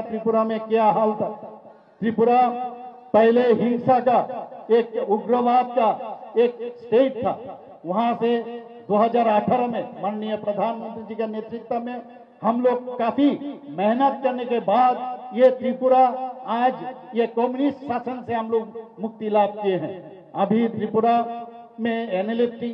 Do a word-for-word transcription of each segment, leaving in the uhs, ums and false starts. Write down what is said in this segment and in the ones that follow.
त्रिपुरा में क्या हाल था। त्रिपुरा पहले हिंसा का एक, उग्रवाद का एक स्टेट था। वहां से दो हज़ार अठारह में माननीय प्रधानमंत्री जी के नेतृत्व में हम लोग काफी मेहनत करने के बाद ये त्रिपुरा आज ये कम्युनिस्ट शासन से हम लोग मुक्ति लाभ किए हैं। अभी त्रिपुरा में एनएलएफटी,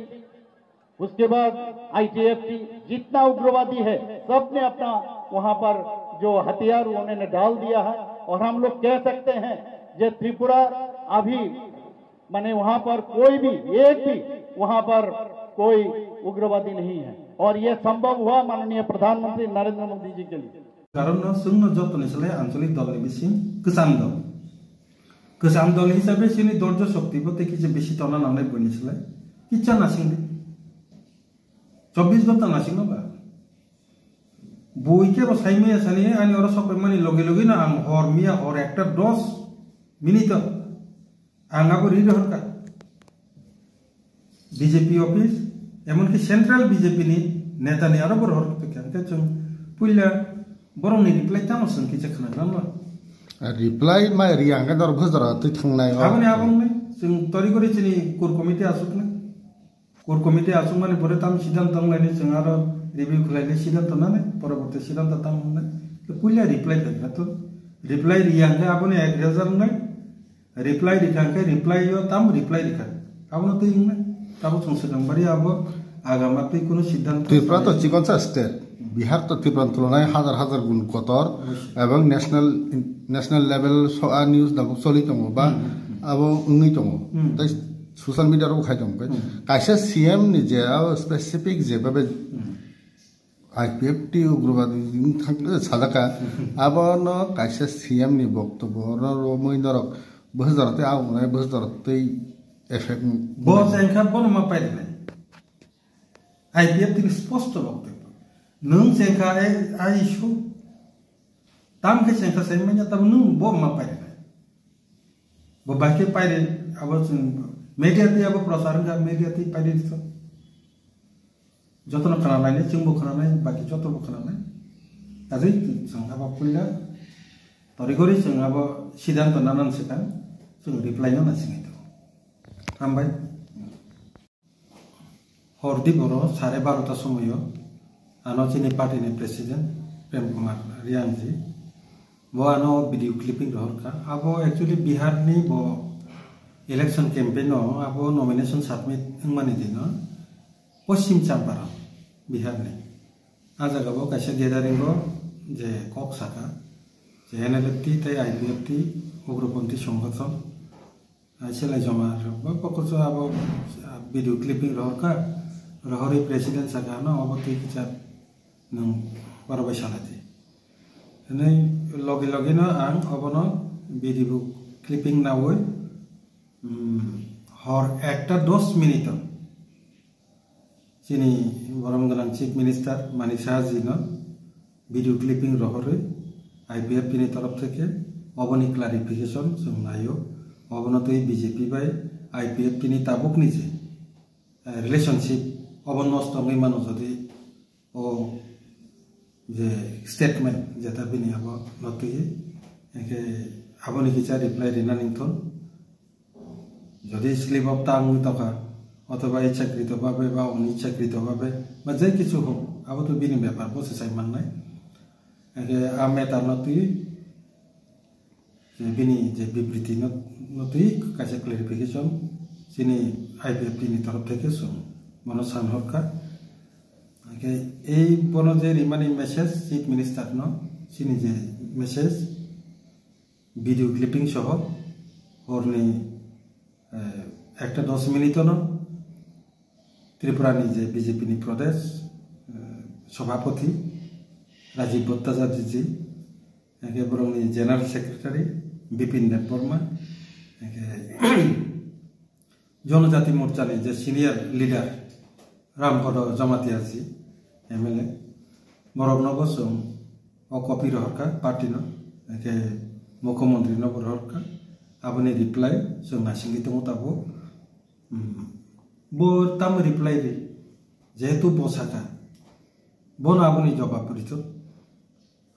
उसके बाद आईटीएफटी, जितना उग्रवादी है, सबने अपना वहां पर जो हथियार उन्होंने डाल दिया है। और हम लोग कह सकते हैं कि त्रिपुरा अभी, माने, वहां पर कोई भी, एक भी वहां पर कोई उग्रवादी नहीं है। और ये संभव हुआ माननीय प्रधानमंत्री नरेंद्र मोदी जी के लिए। Karon no chwngno jotoni slai anchalik dolni bising kwcham dol. Kwcham dol hisabe chini dorjo shokti bo tei kisa bisi tona nangnai buini slai. Kicha nasing di. Chobbish ghonta nasing no ba. Bui kebo saimaya sani ani oro sokphaimani logi logi no ang hor miya hor ekta dos minute o ang abo ri rohorkha. B J P office, emonki central B J P ni neta ni aro borok rok tongkha. Hwnkhe chwng puila borok ni reply tamo chwng kisa khwna gwnang ba? Reply mai ri ang khe norok bwsajora twi thangnai o. Aboni, aboni chwng tori gori chini core committee aswk nai. Core committee aswk mani pore tamo siddhanto wng lainai, chwng aro review khlai nai siddhanto nanai, poroborti siddhanto tamo wngnai. Puila reply bai kha to. Reply ri ang khe aboni ek result wngnai. Reply rikha khe reply o tam reply rikha. Abono twi wngnai. Tabuk chwng swkang bari abo agama twi kunu siddhanto Tripura to sanai. Chikonsa state. Bihar to Tripura ni tulonai hajar hajar gun kotor. Obviously. Ebong national, national level so a news dabuk choli tongo ba Hmm, hmm, hmm. abo wngwi tongo. Hmm. Tei social media rok khai tongo. Hmm. Kaisa C M ni je abo specific je babe Hmm. I P F T ugrobadi wng thang sajaka. Abono kaisa C M ni boktobo oro romwi norok bwsajora tei agonai bwsajora tei effect. Bo chengkha bono ma pairwnai. I P F T ni sposto boktobo. Nwng chengkha ai, ai issue. Tam khe chengkha sai manya tam nwng bo ma pairwnai. Bo bai khe paire abo chwng media twi abo prochar wngkha, media twi paire rwkha. Jotono khwnalainai, chwngbo khwnanai, baki jotobo khwnanai. Tadwi chwng abo puila tori gori chwng abo siddhanto nanan swkang chwng reply no naisingwi tongo. Hambai. Hor di boro sare barota somoyo ano chini party ni president Prem Kumar Riang ji bo ano video clipping rohorkha. Abo actually Bihar ni bo election campaign o abo nomination submit wngmani dino Poschim Champaran, Bihar ni. A jaga bo kaisa gathering o je kok saka je N L F T tei I P F T ugroponthi songothon. Hai selai joma rok bo pokoso abo, ah, video clipping rohorkha, rohorwi president saka ano obo twi kichar nwng borok bai salai di. Hwnwi logi logi no ang obono video clipping nawi, mm, hor ekta dos minute o Chini borom gwnang Chief Minister Manik Saha ji no video clipping rohorwi I P F T ni torof theke oboni clarification chwng naio. Obono twi B J P bai I P F T ni tabukni je, eh, relationship obo nosto wngwi mano jodi o je statement jeta bini abo no twi, hwnkhe aboni kisa reply rina ningthun. Jodi slip of tongue wngwi tongkha, othoba ichchakrito bhabe ba onichchakrito bhabe ba je kichu hok, abo to bini bepar, bo se sai mannai. Hwnkhe a matter no twi je bini je bibriti no, no twi kaisa clarification chini I P F T ni torof theke chwng bono san horkha. Hwnkhe ei bono je rimani message Chief Minister no, chini je message, video clipping soho horni, eh, ekta dos minute no Tripura ni je B J P ni Pradesh, eh, Sabhapati Rajiv Bhattacharya ji, eke borok ni General Secretary Bipin Debbarma, eke Jonojati Morcha ni je senior leader Rampada Jamatia ji, M L A, borok no bo chwng o copy rohorkha party no, hwnkhe mukhyamantri no bo rohorkha, aboni reply chwng naisingwi tongo tabuk. Hmm. Bo tamo reply ri, jehetu bo sakha, bono aboni jobab rithok.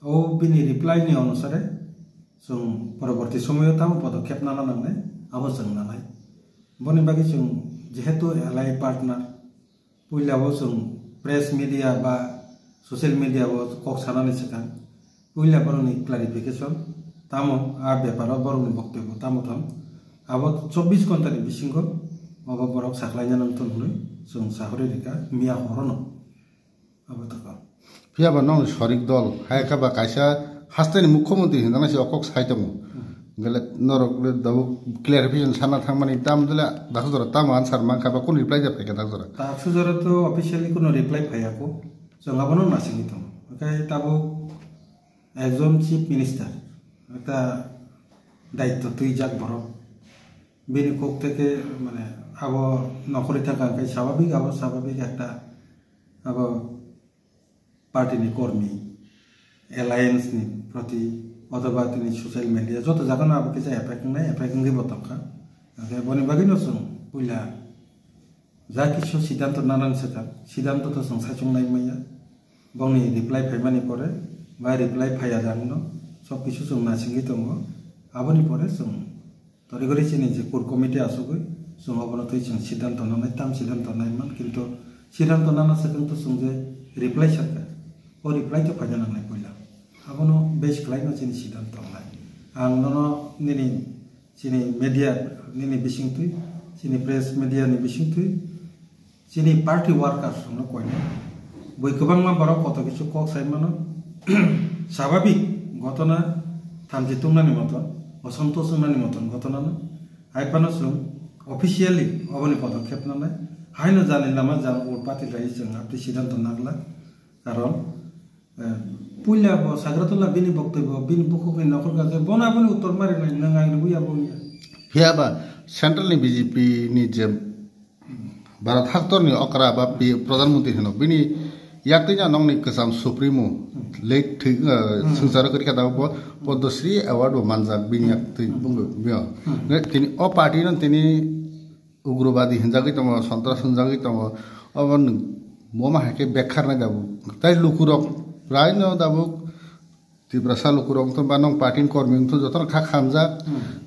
O bini reply ni onusare chwng poroborti somoyo tamo podokhep nana nangnai, abo chwng nanai. Boni bagwi chwng jehetu allied partner, puila o chwng press media ba social media o kok sanani swkang, puila borokni clarification tamo, a beparo borokni boktobyo tamo thang, abo chobbish ghonta ni bisingo obo borok saklaina nang thung hwnwi chwng sahori rikha miya horono. Abo tako. Phiya ba nong sorik dol, hai kha ba kaisa hasteni mukhyamantri hinjana se okok sai tongo. Hmm. Gele norok le dabu clarification sana thangmani tam dile dakjora tamo answer mankha ba kun reply jap kha dakjora. Taksujora to officially kuno reply phayako. Chwng abono nasingwi tongo. Okai tabuk ekjon chief minister, ekta daitto twijak borok. Bini kok theke mane abo nokhorwi thangkha, hwnkhe swababik abo swababik ekta abo party ni kormi, alliance ni proti, othoba tini social media joto jagano abo kisa effect wngnai, effect wngwi bo tongkha. Hwnkhe boni bagwino chwng puila ja kisu siddhanto nanani swkang, siddhanto to chwng saichung nai manya. Bongni reply phaimani pore, ba reply phaiya jangno, sob kisu chwng nasingwi tongo. Aboni pore chwng Tori gori chini je core committee asugwi chwng obono twi chwng siddhanto nanai, tam siddhanto naiman, kintu siddhanto nana swkang to chwng je reply sakha, o reply to phaina nangnai puila. Abono base khlaino chini siddhanto wngnai. Ang nono nini chini media nini bisingtwi, chini press media ni bisingtwi, chini party workers rokno koina. Bui kwbangma borok koto kisu kok sai mano. Swababik ghotona thamchi tungnani moton, osontosh wngnani moton ghotona no. Hai phano chwng officially oboni podokhep nanai. Haino jani lama jang ur patil rai chwng abdi siddhanto nagla. Karon, eh, puila bo Sagratula bini boktobyo, bini bukhukni nokhor gajai, bono aboni uttor mari nai, nwng ang rwui abo wngya. Phiya ba central ni B J P ni je Bharat haktorni okra ba pi-, Pradhan Mantri hino. Bini yaktwino nongni kwcham Supremo, late thwi, eh, swngcharo kwrwi kha tabuk bo Padma Shri Award bo manjak bini yaktwi bungwi, bini. Tini o party no tini ugrobadi hinjagwi tongo, sontras hinjagwi tongo. Obo nwng moma hai khe bekharnai tabuk. Tai lukurok praino tabuk Tiprasa lukurok wngtong ba nong party ni kormi wngtong jotono kha khamjak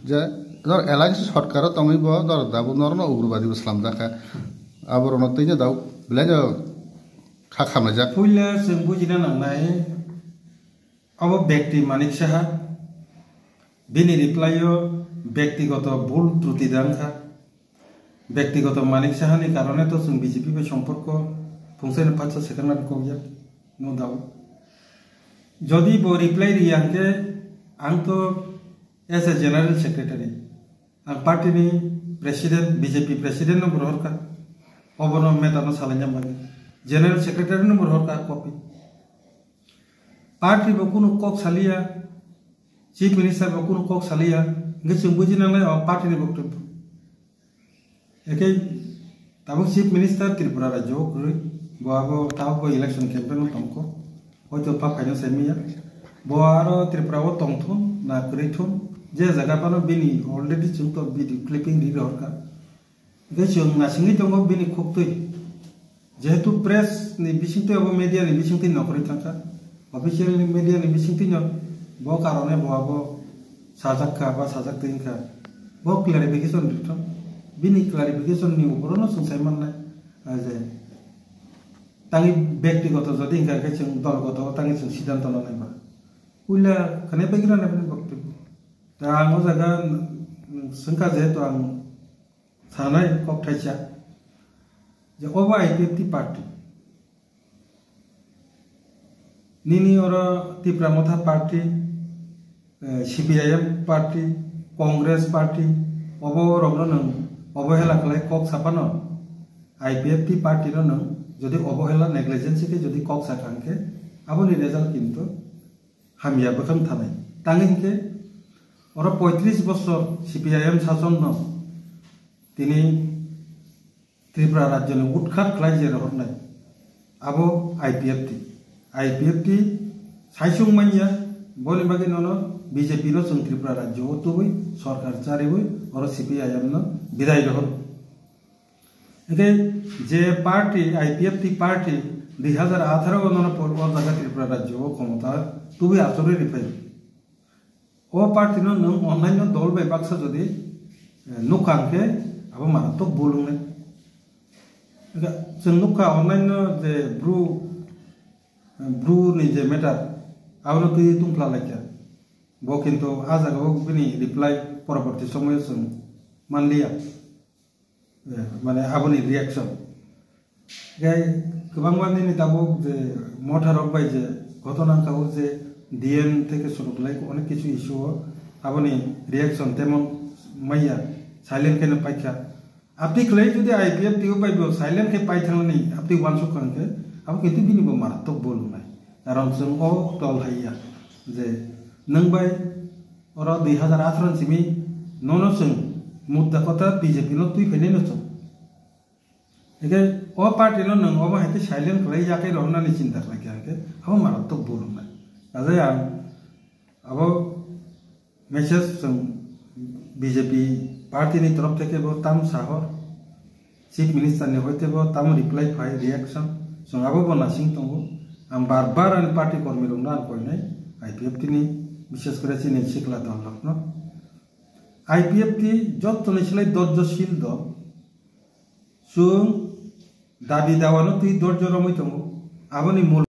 je nor alliance sorkaro tongwi bo nor dabu norno ugrobadi bo slamjak kha. Aborokno twino dabu belai no kha khamlaijak. Puila chwng bujina nangnai, abo bekti Manik Saha, bini reply o bektigoto bhul truti dang kha. Bektigoto Manik Sahani karone to chwng B J P bai somporko phungsaino patsa sekarnani kokya, no doubt. Jodi bo reply riya hwnkhe, ang to as a general secretary, ang party ni president, B J P president no bo rohorkha, obono meta no salaina bagwi, general secretary no bo rohorkha copy. Party bo kunu kok saliya, chief minister bo kunu kok saliya, hwnkhe chwng buji nangnai o party ni boktobyo. Ekhe tabuk chief minister Tripura rajyo o kwrwi, bo abo tabuk bo election campaign o tongkho, hoito pa phaino saimanya, bo aro Tripura o tongthun na kwrwithun, je jaga phano bini already chwng to video clipping ri rohorkha. Hwnkhe chwng nasingwi tongo bini khuktwi. Jehetu press ni bisingtwi abo media ni bisingtwi nokhorwi thangkha, official ni media ni bisingtwi no bo karone bo abo sajak kha ba sajak twi wngkha. Bo clarification rwthok. Bini clarification ni uporo no chwng sai mannai, ah, je tangwi bektigoto jodi hwnkha khe chwng dolgoto tangwi chwng siddhanto no naiba. Puila khwnai bai gana bini boktobyo. Ta ang o jaga swngkha jehetu ang sanai kok thaisa je obo I P F T party. Nini oro Tipra Motha party, eh, C P I M party, Congress party, obo rokno nwng obohela khlai kok sapano I P F T party no nwng jodi obohela negligence khe jodi kok sakha hwnkhe aboni result kintu hamya bwkhang thanai. Tangwi hwnkhe oro poitris bosor C P I M sasonno tini Tripura rajyoni utkhat khlai je rohornai abo I P F T. I P F T saisung manya, boni bagwi nono B J P no chwng Tripura rajyo o tubui sorkar chariui oro C P I M no bidai rohor. Hwnkhe je party, I P F T party dui hazar atharo o nono por o jaga Tripura rajyo o khomota tubui achugwi riphai. O party no nwng onnaino dol bai baksa jodi, eh, nukha hwnkhe abo maratok bul wngnai. Chwng nukha onnaino je Bru, eh, Bru ni je matter, abono twi tungphla laikha. Bo kintu ah jaga o bini reply poroborti somoyo chwng manliya. Eh, mane aboni reaction. Gai kwbangma nini tabuk je motharok bai je ghotona wngkha o je D N theke suru kwlai onek kichu issue o aboni reaction temon maya silent khe no paikha. Abdi khlai jodi I P F T o bai bo silent khe pai thangnani abdi uansuk kha hwnkhe abo kintu bini bo maratok bol wngnai. Karon chwng o tol haiya je nwng bai oro dui hazar atharo ni simi nono chwng mutta kota B J P no twi phainai no chwng. Hingke o party no nwng omo hai khe silent khlai ya khe rohornani chinta khlai kha hingke abo maratok bul wngnai. Kaje ang abo message chwng B J P party ni torof theke bo tam sahor, Chief Minister ni hoite bo tam reply phai reaction, chwng abo bo nasing tongo. Ang bar bar ani party kormi rokno ang koinai I P F T ni, bishes kore chini sikla dol rokno. I P F T jotoni silai dorjo sil dol, chwng dabi dawano twi dorjo romwi tongo. Aboni mul